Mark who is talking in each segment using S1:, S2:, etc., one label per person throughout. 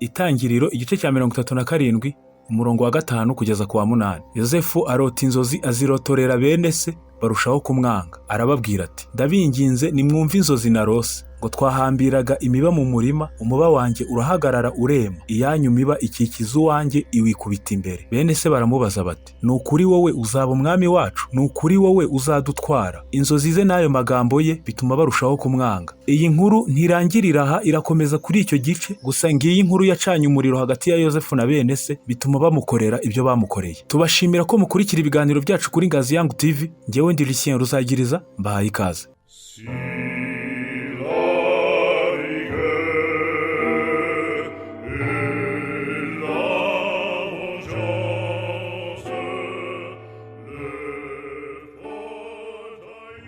S1: Itangiriro igice cya 37, umurongo wa 5 kugeza ku wa 8. Yozefu arota inzozi, azirotorera bene se, barushaho kumwanga. Arababwira ati: "Ndabinginze, nimwumve inzozi narose. Ngo twahambiraga imiba mu murima, umuba wanjye urahagarara urema, iyanyu miba ikikiza uwanjye, iwikubita imbere." Bene se baramubaza bati: "Ni ukuri wowe uzaba umwami wacu? Ni ukuri wowe uzadutwara?" Inzozi ze n'ayo magambo ye bituma barushaho kumwanga. Iyi nkuru ntirangirira aha, irakomeza kuri icyo gice gusa. Ngiyi inkuru yacanye umuriro hagati ya Yozefu na bene se, bituma bamukorera ibyo bamukoreye. Tubashimira ko mukurikira ibiganiro byacu kuri Ngazi Yangu TV. Ngewe ndi Lucien Ruzagiriza, mbahaye ikaze.
S2: Si la rigueur et la vengeance, le fort haït.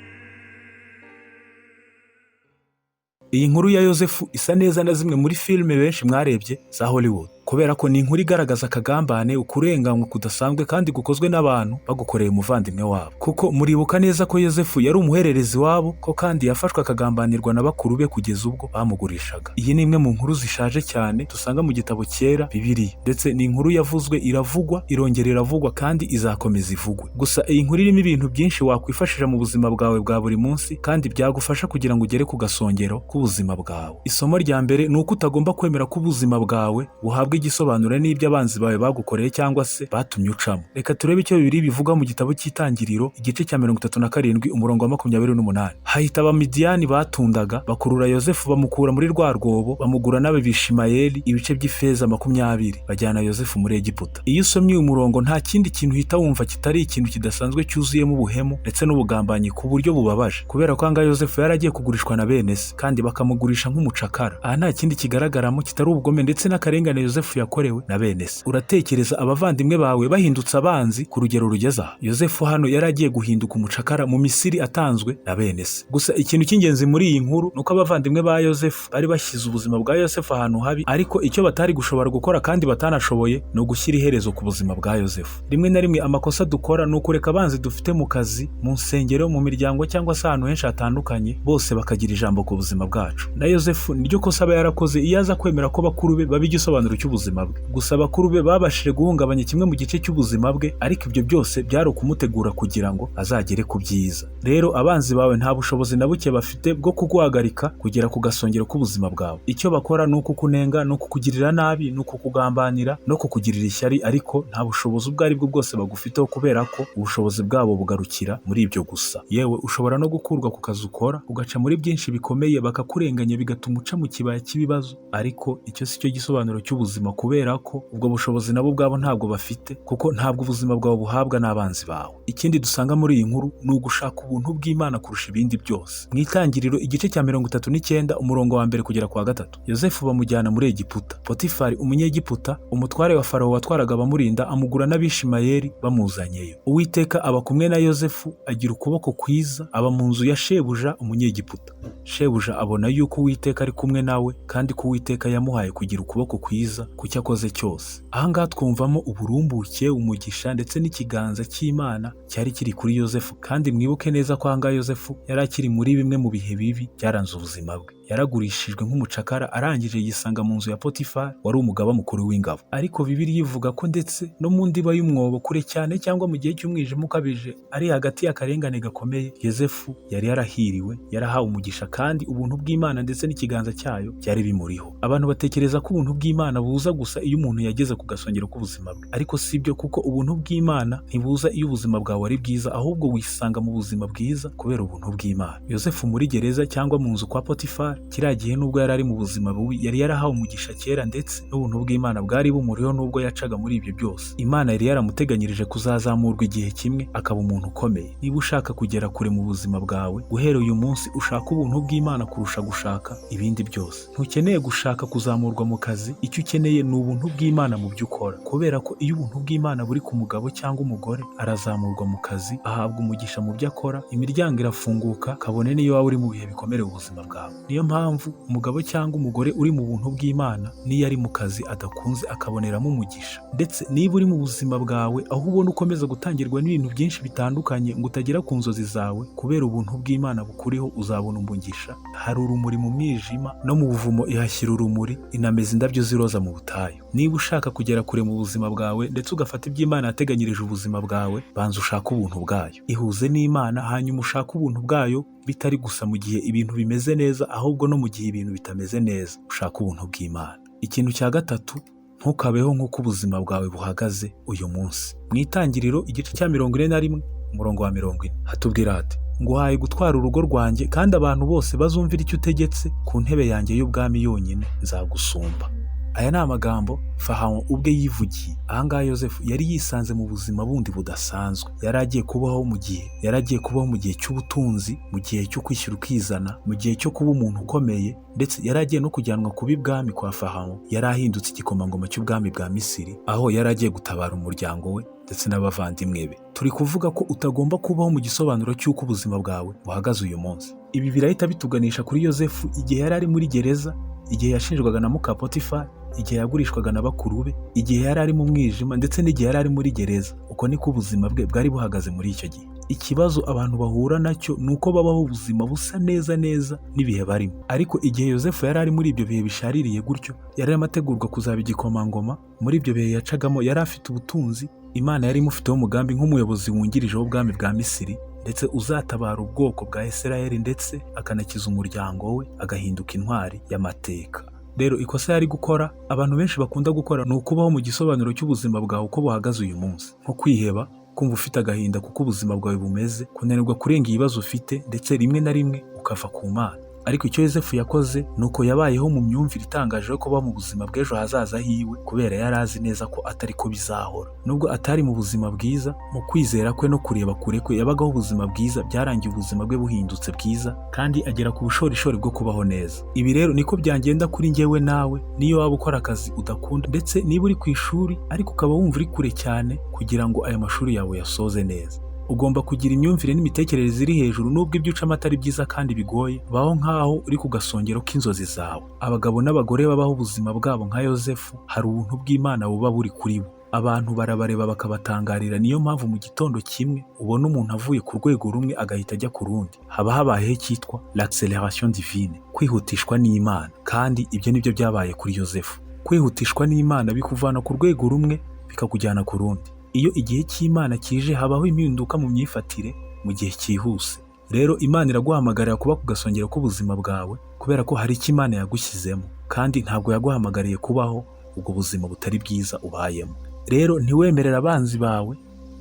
S1: Iyi nkuru ya Yozefu isa neza na zimwe muri filime benshi mwarebye za Hollywood, kubera ko ni inkuru igaragaza akagambane, ukurenganywa kudasanzwe kandi gukozwe n'abantu bagukoreye umuvandimwe wabo. Kuko muribuka neza ko Yozefu yari umuhererezi wabo, ko kandi yafashwe akagambanirwa na bakuru be kugeza ubwo bamugurishaga. Iyi ni imwe mu nkuru zishaje cyane dusanga mu gitabo cyera Bibiliya, ndetse ni inkuru yavuzwe, iravugwa, irongera iravugwa, kandi izakomeza ivugwe. Gusa iyi nkuru irimo ibintu byinshi wakwifashisha mu buzima bwawe bwa buri munsi kandi byagufasha kugira ngo ugere ku gasongero k'ubuzima bwawe. Isomo rya mbere ni uko utagomba kwemera ko ubuzima bwawe buhabwa igisobanuro n'ibyo abanzi bawe bagukoreye cyangwa se batumye ucamo. Reka turebe icyo Bibiliya bivuga mu gitabo cy'Itangiriro, igice cya 37, umurongo wa 28. Hahita Abamidiyani batundaga, bakurura Yozefu, bamukura muri rwa rwobo, bamugura n'Abishimayeli ibice by'ifeza 20, bajyana Yozefu muri Egiputa. Iyo usomye uyu murongo, nta kindi kintu uhita wumva kitari ikintu kidasanzwe cyuzuyemo ubuhemu ndetse n'ubugambanyi ku buryo bubabaje, kubera ko ahangaha Yozefu yari agiye kugurishwa na bene se kandi bakamugurisha nk'umucakara. Aha nta kindi kigaragaramo kitari ubugome ndetse n'akarengane Yozefu yakorewe na bene se. Uratekereza abavandimwe bawe bahindutse abanzi ku rugero rugeze aha? Yozefu hano yari agiye guhinduka umucakara mu Misiri, atanzwe na bene se. Gusa ikintu cy'ingenzi muri iyi nkuru ni uko abavandimwe ba Yozefu bari bashyize ubuzima bwa Yozefu ahantu habi, ariko icyo batari gushobora gukora kandi batanashoboye ni ugushyira iherezo ku buzima bwa Yozefu. Rimwe na rimwe amakosa dukora ni ukureka abanzi dufite mu kazi, mu nsengero, mu miryango cyangwa se ahantu henshi hatandukanye, bose bakagira ijambo ku buzima bwacu. Na Yozefu niryo kosa aba yarakoze iyo aza kwemera ko bakuru be baba igisobanuro cy'ubuzima bwe. Gusa bakuru be babashije guhungabanya kimwe mu gice cy'ubuzima bwe, ariko ibyo byose byari ukumutegura kugira ngo azagere ku byiza. Rero abanzi bawe nta bushobozi na buke bafite bwo kuguhagarika kugera ku gasongero k'ubuzima bwawe. Icyo bakora ni ukukunenga, ni ukukugirira nabi, ni ukukugambanira no kukugirira ishyari, ariko nta bushobozi ubwo ari bwo bwose bagufiteho, kubera ko ubushobozi bwabo bugarukira muri ibyo gusa. Yewe, ushobora no gukurwa ku kazi ukora, ugaca muri byinshi bikomeye, bakakurenganya, bigatuma uca mu kibaya cy'ibibazo, ariko icyo si cyo gisobanuro cy'ubuzima, kubera ko ubwo bushobozi nabo ubwabo ntabwo bafite, kuko ntabwo ubuzima bwawe buhabwa n'abanzi bawe. Ikindi dusanga muri iyi nkuru ni ugushaka ubuntu bw'Imana kurusha ibindi byose. Mu Itangiriro igice cya 39, umurongo wa 1 kugera ku wa 3, Yozefu bamujyana muri Egiputa. Potifari Umunyegiputa, umutware wa Farawo watwaraga abamurinda, amugura n'Abishimayeli bamuzanyeyo. Uwiteka aba kumwe na Yozefu, agira ukuboko kwiza, aba mu nzu ya shebuja Umunyegiputa. Shebuja abona yuko Uwiteka ari kumwe nawe, kandi ko Uwiteka yamuhaye kugira ukuboko kwiza ku cyo akoze cyose. Ahangaha twumvamo uburumbuke, umugisha ndetse n'ikiganza cy'Imana cyari kiri kuri Yozefu. Kandi mwibuke neza ko ahangaha Yozefu yari akiri muri bimwe mu bihe bibi byaranze ubuzima bwe. Yaragurishijwe nk'umucakara, arangije yisanga mu nzu ya Potifari wari umugaba mukuru w'ingabo. Ariko Bibiliya ivuga ko ndetse no mu ndiba y'umwobo kure cyane, cyangwa mu gihe cy'umwijima ukabije, ari hagati y'akarengane gakomeye, Yozefu yari yarahiriwe, yarahawe umugisha, kandi ubuntu bw'Imana ndetse n'ikiganza cyayo byari bimuriho. Abantu batekereza ko ubuntu bw'Imana buza gusa iyo umuntu yageze ku gasongero k'ubuzima bwe, ariko si byo, kuko ubuntu bw'Imana ntibuza iyo ubuzima bwawe ari bwiza, ahubwo wisanga mu buzima bwiza kubera ubuntu bw'Imana. Yozefu muri gereza cyangwa mu nzu kwa Potifari kiriya gihe, nubwo yari ari mu buzima bubi, yari yarahawe umugisha kera, ndetse n'ubuntu bw'Imana bwari bumuriho. Nubwo yacaga muri ibyo byose, Imana yari yaramuteganyirije kuzazamurwa igihe kimwe akaba umuntu ukomeye. Niba ushaka kugera kure mu buzima bwawe, guhera uyu munsi ushaka ubuntu bw'Imana kurusha gushaka ibindi byose. Ntukeneye gushaka kuzamurwa mu kazi, icyo ukeneye ni ubuntu bw'Imana mu byo ukora, kubera ko iyo ubuntu bw'Imana buri ku mugabo cyangwa umugore, arazamurwa mu kazi, ahabwa umugisha mu byo akora, imiryango irafunguka, kabone n'iyo waba uri mu bihe bikomereye ubuzima bwawe. Niyo Niyo mpamvu umugabo cyangwa umugore uri mu buntu bw'Imana, n'iyo ari mu kazi adakunze, akaboneramo umugisha. Ndetse niba uri mu buzima bwawe aho ubona ukomeza gutangirwa n'ibintu byinshi bitandukanye ngo utagera ku nzozi zawe, kubera ubuntu bw'Imana bukuriho uzabona umugisha. Hari urumuri mu mwijima, no mu buvumo ihashyira urumuri, inameza indabyo z'iroza mu butayu. Niba ushaka kugera kure mu buzima bwawe ndetse ugafata ibyo Imana yateganyirije ubuzima bwawe, banza ushake ubuntu bwayo, ihuze n'Imana, hanyuma ushake ubuntu bwayo, bitari gusa mu gihe ibintu bimeze neza, ahubwo no mu gihe ibintu bitameze neza ushake ubuntu bw'Imana. Ikintu cya gatatu, ntukabeho nk'uko ubuzima bwawe buhagaze uyu munsi. Mu Itangiriro igice cya 41, umurongo wa 40, hatubwira hati: "Nguhaye gutwara urugo rwanjye, kandi abantu bose bazumvira icyo utegetse. Ku ntebe yanjye y'ubwami yonyine nzagusumba." Aya ni amagambo Farawo ubwe yivugiye. Ahangaha Yosefu yari yisanze mu buzima bundi budasanzwe. Yari agiye kubaho mu gihe cy'ubutunzi, mu gihe cyo kwishyira ukizana, mu gihe cyo kuba umuntu ukomeye. Ndetse yari agiye no kujyanwa kuba ibwami kwa Farawo. Yari ahindutse igikomangoma cy'ubwami bwa Misiri, aho yari agiye gutabara umuryango we ndetse n'abavandimwe be. Turi kuvuga ko utagomba kubaho mu gisobanuro cy'uko ubuzima bwawe buhagaze uyu munsi. Ibi birahita bituganisha kuri Yosefu igihe yari ari muri gereza, igihe yashinjwaga na muka Potifari, igihe yagurishwaga na bakuru be, igihe yari ari mu mwijima, ndetse n'igihe yari ari muri gereza. Uko niko ubuzima bwe bwari buhagaze muri icyo gihe. Ikibazo abantu bahura nacyo ni uko babaho ubuzima busa neza neza n'ibihe barimo. Ariko igihe Yosefu yari ari muri ibyo bihe bishaririye gutyo, yari arimo ategurwa kuzaba igikomangoma. Muri ibyo bihe yacagamo, yari afite ubutunzi. Imana yari imufiteho umugambi nk'umuyobozi wungirije w'ubwami bwa Misiri, ndetse uzatabara ubwoko bwa Isirayeli, ndetse akanakiza umuryango we, agahinduka intwari y'amateka. Rero ikosa yari gukora, abantu benshi bakunda gukora, ni ukubaho mu gisobanuro cy'ubuzima bwawe uko buhagaze uyu munsi, nko kwiheba, kumva ufite agahinda kuko ubuzima bwawe bumeze, kunanirwa kurenga ibibazo ufite, ndetse rimwe na rimwe ukava ku Mana. Ariko icyo Yosefu yakoze ni uko yabayeho mu myumvire itangaje yo kuba mu buzima bw'ejo hazaza hiwe, kubera yari azi neza ko atari ko bizahora. Nubwo atari mu buzima bwiza, mu kwizera kwe no kureba kure kwe yabagaho ubuzima bwiza. Byarangiye ubuzima bwe buhindutse bwiza, kandi agera ku bushorishori bwo kubaho neza. Ibi rero niko byagenda kuri njyewe nawe. Niyo waba ukora akazi udakunda, ndetse niba uri ku ishuri ariko ukaba wumva uri kure cyane kugira ngo ayo mashuri yawe uyasoze neza, ugomba kugira imyumvire n'imitekerereze iri hejuru. Nubwo ibyo ucamo atari byiza kandi bigoye, baho nk'aho uri ku gasongero k'inzozi zawe. Abagabo n'abagore babaho ubuzima bwabo nka Yosefu, hari ubuntu bw'Imana buba buri kuri bo. Abantu barabareba bakabatangarira. Niyo mpamvu mu gitondo kimwe ubona umuntu avuye ku rwego rumwe agahita ajya ku rundi. Haba habayeho icyitwa l'accélération divine, kwihutishwa n'Imana. Kandi ibyo nibyo byabaye kuri Yosefu. Kwihutishwa n'Imana bikuvana ku rwego rumwe bikakujyana ku rundi. Iyo igihe cy'Imana kije, habaho impinduka mu myifatire mu gihe cyihuse. Rero Imana iraguhamagarira kuba ku gasongero k'ubuzima bwawe, kubera ko hari icyo Imana yagushyizemo, kandi ntabwo yaguhamagariye kubaho ubwo buzima butari bwiza ubayemo. Rero ntiwemerere abanzi bawe,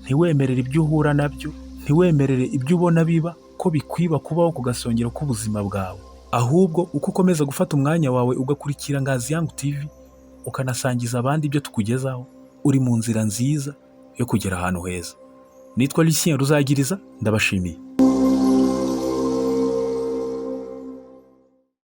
S1: ntiwemerere ibyo uhura nabyo, ntiwemerere ibyo ubona biba ko bikwiba kubaho ku gasongero k'ubuzima bwawe. Ahubwo uko ukomeza gufata umwanya wawe ugakurikira Ngazi Yangu TV, ukanasangiza abandi ibyo tukugezaho, uri mu nzira nziza yo kugera ahantu heza. Nitwa Lucien Ruzagiriza, ndabashimiye.